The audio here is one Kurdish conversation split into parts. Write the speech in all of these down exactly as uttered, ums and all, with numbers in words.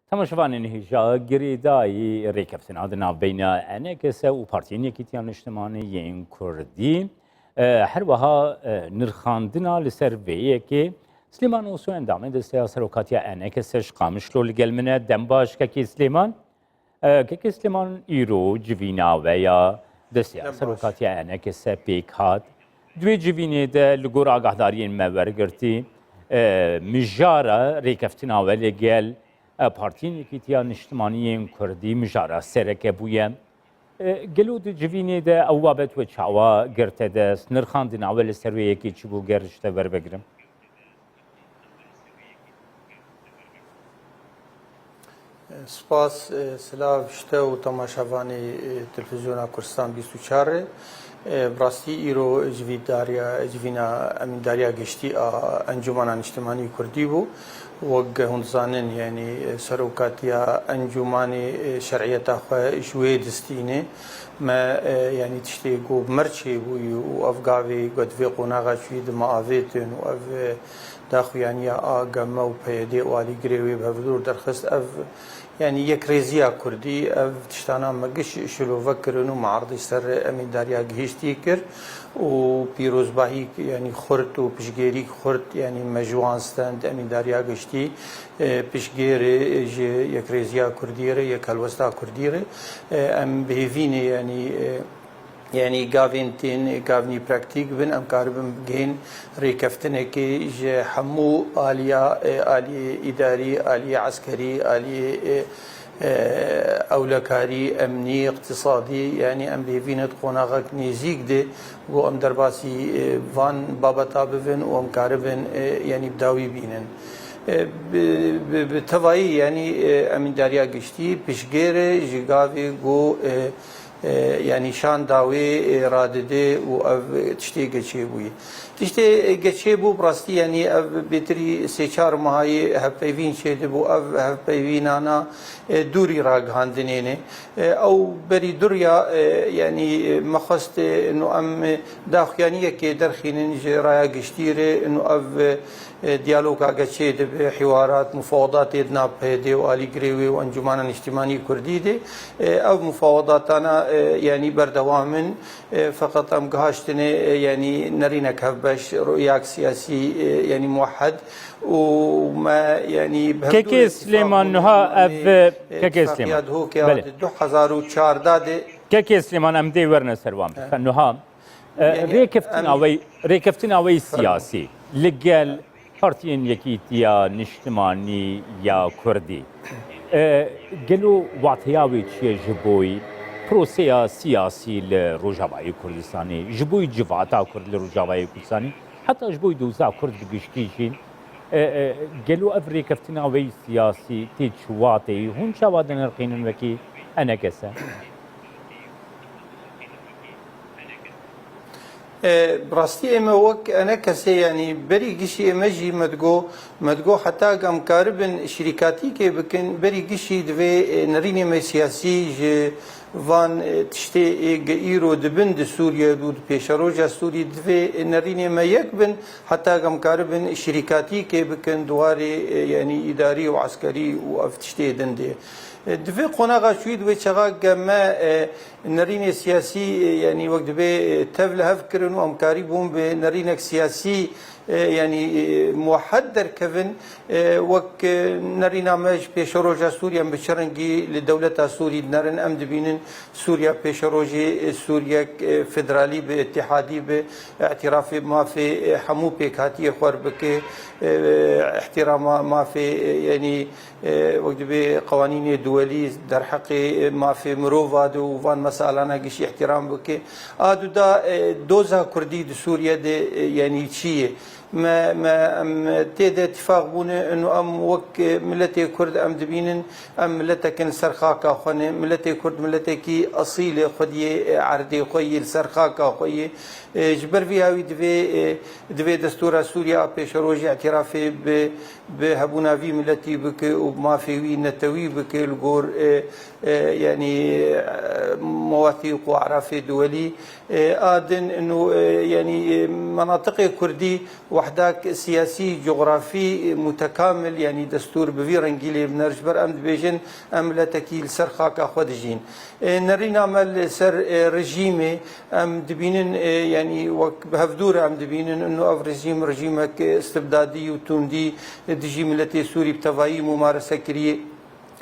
Temaşevanên hêja, girêdayî rêkeftina di navbeyna E N K S û Partiyên Yekîtiya Niştimanî yên Kurdî, e, her wiha, e, nirxandina li ser vê yekê. Silêman Oso, endamê desteya serokatiya E N K S ji Qamişlo li gel min e. Dem baş, kekê Silêman. E, kekê Silêman, îro civîna we ya desteya Dem baş. serokatiya E N K S pêk hat. Di wê civînê de li gor agahdariyên me wergirtî, e, mijara rêkeftina we li gel, e, Partiyên Yekîtiya Niştimanî yên Kurdî mijara sereke bûye. E, gelo di civînê de ew babet we çawa girte dest? Nirxandina we li ser wê yekê çi bû, ger ji te werbigirim? Spas, e, silav ji te û temaşevanê, e, Televîzyona Kurdistan bîst û çar re. E, bi rastî îro civîdariya, civîna emîndariya giştî a Encûmena Niştimanî Kurdî bû. Wek hûn dizanin, yanî, e, serokatiya encûmanê, e, şer'iyeta xwe ji wê distîne. Me, e, yanî tiştê ku bi me re çêbûyî û ev gavê ku di vê qonaxa çûyî di me avêtin û ev, e, daxuyaniya a G M û P Y D û alîgirê wê bi hevdûr derxist. Ev, yanî yekrêziya Kurdî, ev tiştana me giş şilove kirin û me erdî ser emîndariya gihiştî kir û pîrozbahîk, yanî xurt û piştgêrîk xurt, yanî me ji wan stend, emîndariya giştî, e, piştgêrê ji yekrêziya Kurdî re, yek helwesta Kurdî re. E, em bi hêvî ne, yanî, e, Yanî gavên tên, gavnî praktîk bin, em karibin bigihên rêkeftinekê ji hemû aliya, e, aliyê îdarî, aliyê eskerî, aliyê, e, e, ewlekarî, emnî, îqtisadî, yanî em bi hêvî ne di qonaxek nêzîk de ku em derbasî, e, van babeta bibin û em karibin, e, yanî bi dawî bînin. E, bi, bi, bi tevayî, yanî, e, emîndariya giştî piştgêr e ji gavê ku, e, e, yanî şan dawê, e, radide û ev tiştê geçê bûye. Tiştê, e, geçê bû, bi rastî, yanî ev bêtirî sê çar mehayê hevpeyvîn çêdibû, ev hevpeyvînana, e, dûrî ragihandinê ne. E, ew berî duriya, e, yanî, e, me xwest, e, ino em, e, daxuyaniyekê derxînin ji raya giştî re, ino ev, e, e, diyaloga ge çêdibe, hiwarat, mufawedatê di nav P Y D û alîgirê wê û Encûmena Niştimanî Kurdî de, e, ev mufawedatana, e, yanî berdewam in. E, feqet em gihaştine, e, yanî nerînek hevbeş, rûyak siyasî, e, yanî muwehed û me, yanî bi hevdû Kekê îtîfaq Silêman bûne, niha û em ê, ev, e, kekê îtîfaqiya Silêman. Dihokê Belê. Di du hezar û çardeh de Kekê Silêman, em dê werine ser wan. He. Niha, e, Yanî rêkeftina em wey, rêkeftina wey Fermo. siyasî li gel Partiyên Yekîtiya Niştimanî ya Kurdî, e, gelo wateya wê çi ye ji boyî proseya siyasî li Rojavayê Kurdistanê, ji boyî civata Kurd li Rojavayê Kurdistanê, heta ji boyî doza Kurd bi giştî jî, e, e, gelo ev rêkeftina wey siyasî tê çi wateyî? Hûn çawa dinirxînin wekî E N K S? E, bi rastî ê me wek E N K S, yanî berî gişî ê me jî me digo, me digo heta em karibin şirîkatîkê bikin, berî gişî divê, e, nerînê me siyasî ji van, e, tiştê ê ge îro dibin di Sûriye û di pêşeroja Sûrî divê, e, nerînê me yek bin, heta em karibin şirîkatîkê bikin di warê, e, yanî îdarî û eskerî û ev tiştê din de. E, di vê qonaxa çûyî di wê çaxa ge me, e, nerînê siyasî, e, yanî wek dibê, e, tev li hev kirin û em karî bûn bi nerînek siyasî, e, yanî, e, muwehed derkevin, e, wek, e, nerîna me ji pêşeroja Sûriye em bi çi rengî li dewleta Sûrî dinerin, em dibînin Sûriya pêşerojê, e, Sûriyek, e, federalî bi, îtîhadî bi, îtirafê bi mafê, e, hemû pêkhatiyê xwe bike, e, îhtîrama mafê, e, yanî, e, wek dibê qewanînê duwelî derheqê, e, mafê mirova de û van meselana gişî îhtîram bike. A du da, e, doza Kurdî di Sûriye de, e, yanî çi ye? Me, me, em tê de tifaq bûne, ino em wek, e, miletê Kurd em dibînin, em miletekin li ser xaka xwe ne. Miletê Kurd miletekî esîl e, xwediyê, e, erdê xwe yê li ser xaka xwe yê. E, ji ber vî hawî divê, e, divê destûra Sûriye a pêşerojê îtirafê bi, bi hebûna vî miletî bike û bi mafê wî netewî bike li gor, e, e, yanî, e, mewatîq û erafê duwelî. E, a din ino, e, yanî, e, menatiqê Kurdî û wehdak siyasî, cografî mutekamil, yanî destûr bi vî rengî lê biner. Ji ber em dibêjin, em miletekî li ser xaka xwe dijîn. Ê, nerîna me li ser, ê, rejîmê em dibînin, ê, yanî wek bi hevdû re em dibînin, ino ev rejîm, rejîmek, ê, istibdadî û tundî, ê, dijî miletê Sûrî bi tevayî mumarese kiriye.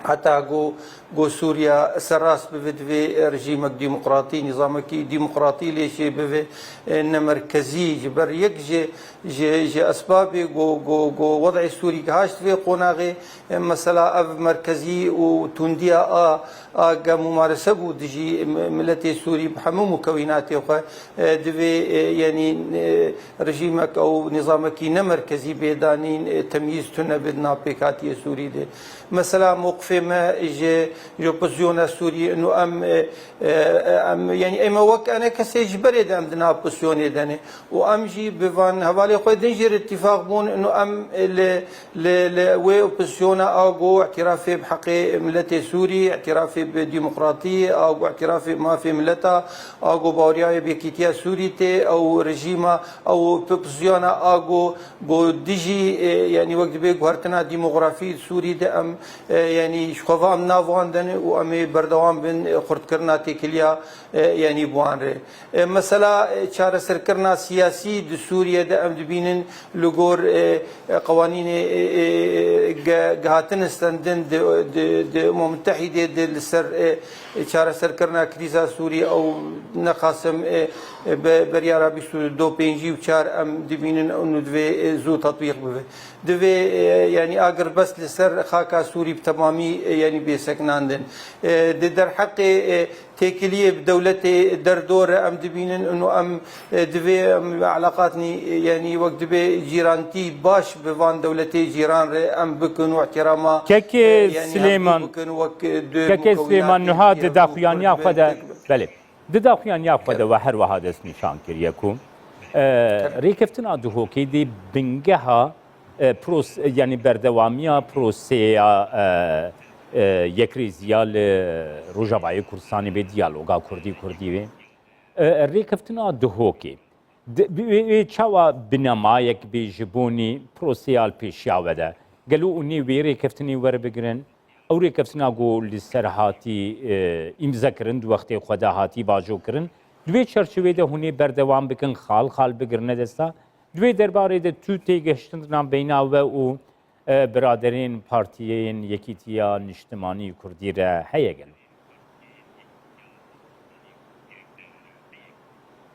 Heta ku, ku Sûriya serrast bibe, divê rejîmek demokratî, nîzamekî demokratî lê jê bibe, e, ne merkezî. Ji ber yek ji, ji, ji esbabê ku, ku, ku wed'ê Sûrî gihaşt vê qonaxê, e, mesela ev merkezî û tundiya a, a ge mumarese bû dijî mi-, miletê Sûrî bi hemû mukewînatê xwe, e, divê, e, yanî, e, rejîmek ew nîzamekî ne merkezî bê danîn, e, temyîz tune be di nav pêkhatiyê Sûrî de. Mesela mewqifê me ji, ji opozisyona Sûrî, ino em, e, e, em, yanî ême wek enê kesê ji berê de em di nav opozisyonê de ne. Û em jî bi van hevalê xwe din jî re îtîfaq bûn, ino em, e, li, li, li wê opozisyona a go îtirafê bi heqê miletê Sûrî, îtirafê bi demokratiyê, a go îtirafê bi mafê mileta, a go baweriya wê bi yekîtiya Sûrî tê, ew rejîma, ew opozisyona a go, go dijî, e, yanî wek dibê guhertina demografî Sûrî de em, e, yanî ji xwe ve em nav wan de ne û em ê berdewam bin, e, xurtkirina têkiliya, e, yanî bi wan re. E, mesela, e, çareserkirina siyasî di Sûriye de em dibînin li gor, e, e, qewanînê, e, e, e, ge-, gihatin stendin di, di, di Umem Mutehîdê de li ser, e, e, çareserkirina krîza Sûrî ew nexasim, e, e, be-, beryara bîst û du pêncî û çar em dibînin û divê, e, zû tetbîq bibe. Divê, e, yanî agirbest li ser xaka Sûrî bi temamî, e, yanî bê sekinandin. E, di derheqê, e, têkiliyê bi dewletê derdor em dibînin û em, e, divê em eleqatnî, e, yanî wek dibê cîrantî baş bi van dewletê cîran re em bikin û îhtîrama, Kekê e, yanî Silêman, hevdû bikin wek, e, du Kekê mukewînatê Silêman niha di daxuyaniya xwe de, belê, di daxuyaniya xwe de we her wiha destnîşan kiriye ku, e, rêkeftina Duhokê dê bingeha, e, pros-, e, yanî berdewamiya proseya, e, e, yekrêziya li Rojavayê Kurdistanê bê, diyaloga Kurdî-Kurdî bê. E, rêkeftina Duhokê. Di, bi, wê, wê çawa binemayek bê ji bonî proseya li pêşiya we de? Gelo hûn ê wê rêkeftinê werbigirin? Ew rêkeftina ku li ser hatî, e, îmzekirin, di wextê xwe de hatî vajokirin, di wê çerçevê de hûn ê berdewam bikin, xal xal bigirine desta? Di wê derbarê de tu têgihiştinan beyna we û, e, biraderên partiyên Yekîtiya Niştimanî Kurdî re heye gelo?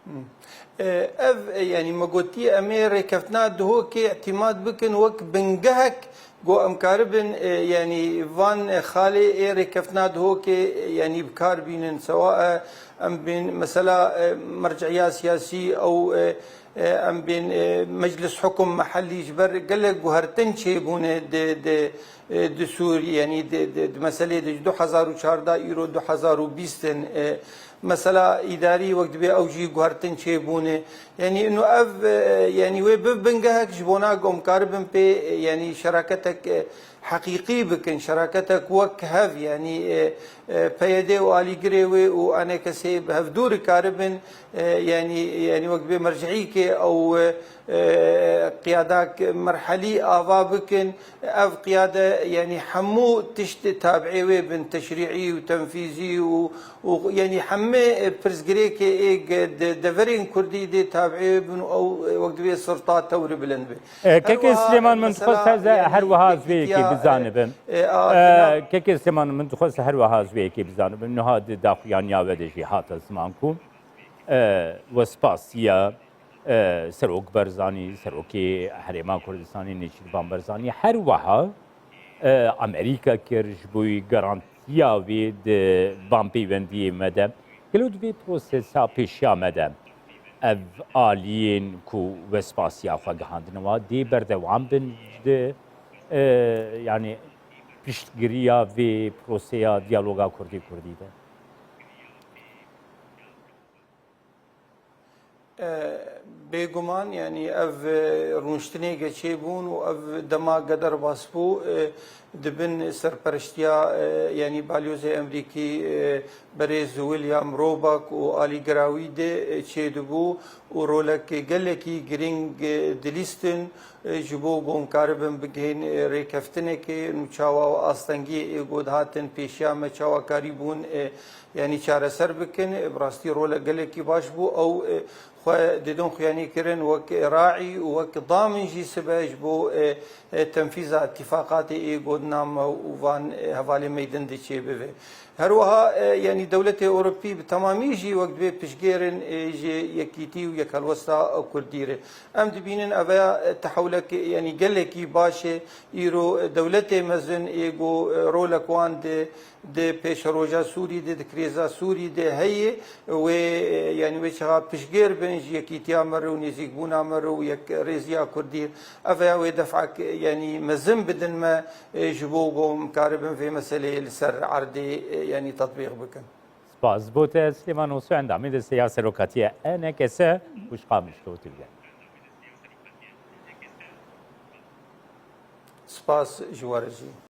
Hmm. E, ev, e, yanî me gotiye, em ê rêkeftina Duhokê îtîmat bikin wek bingehek ku em karibin, e, yanî van, e, xalê ê rêkeftina Duhokê, e, yanî bi kar bînin, sewa, e, em bên, mesela, e, merciya siyasî ew, e, e, em bên, e, meclis hukum mehellî, ji ber gelek guhertin çêbûne di, di, e, di Sûriyê, yanî di, di, di meselê de ji du hezar û çardeh îro du hezar û bîst in, e, mesela îdarî wek dibê ew jî guhertin çêbûne. Yanî ino ev, e, yanî wê bi bingehek ji bona ku em karibin pê, e, yanî şeraketek, e, heqîqî bikin, şeraketek wek hev, yanî, e, e, P Y D û alîgirê wê û enê kesê bi hevdû re karibin, e, yanî, yanî wek dibê mercîkê ew, e, e, qiyadak merhelî ava bikin. Ev qiyade, yanî hemû tişt tabiê wê bin, teşrîî û tenfîzî û, û yanî hemê, e, pirsgirêkê ê ge-, de-, deverên Kurdî dê tabiê wê bin û ew, e, wek dibê sirta tewri bilind be. E, Her Kekê wiha, Silêman, min mesela, dixwest ez yanî her wiha ez vê yekê yekîtiya, e, bizanibim. e, a, E, Kekê Silêman, min dixwest her wiha ez vê yekê bizanibim. Niha di daxuyaniya we de jî hate ziman ku, e, we spasiya, e, Serok Barzanî, Serokê Herêma Kurdistanê Nêçîrvan Barzanî, her wiha, e, Amerîka kir ji bo garantiya wê di van peywendiyê me de. Gelo di vê prosesa pêşiya me de ev aliyên ku we spasiya xwe gihandine wa dê berdewam bin di, e, yanî piştgiriya vê proseya diyaloga Kurdî-Kurdî de? E, Bêguman, yanî ev, e, rûniştinê ge çêbûn û ev dema ge derbas bû, e, di bin serpereştiya, e, yanî balyozê Emerîkî, e, berêz William Roebuck û alîgira wî de, e, çêdibû û rolek gelekî girîng, e, dilîstin, e, ji bo ku em karibin bigihên, e, rêkeftinekê û çawa astengiyê ê ku dihatin pêşiya me çawa karîbûn, e, yanî çareser bikin. E, bi rastî rolek gelekî baş bû. Ew, e, xwe didon xuyanî kirin wek raî û wek damin jî sibe ji bo, e, e, tenfîza îtîfaqatê ê ku di nav me û van, e, hevalên me yî din de çêbibe. Her wiha, e, yanî dewletê Ewropî bi temamî jî wek dibê piştgêr in, e, ji yekîtî û yekhelwesta Kurdî re. Em dibînin ev ya, e, tehewlek, yanî gelekî baş e. Îro, e, dewletê mezin ê ku, e, rolek wan di, di pêşeroja Sûrî de, di krîza Sûrî de heye, wê, e, yanî wê çaxa piştgêr bin ji yekîtiya me re û nêzîkbûna me re û yekrêziya Kurdî. Ev ya wê def'ek, e, yanî mezin bidin me, e, ji bo ku em karibin vê meseleyê li ser erdê, e, yanî tetbîq bikin. Spas bo te Silêman Osu, endamê desteya serokatiya E N K S, Xwişka Mişto tu bi. Spas ji we re jî.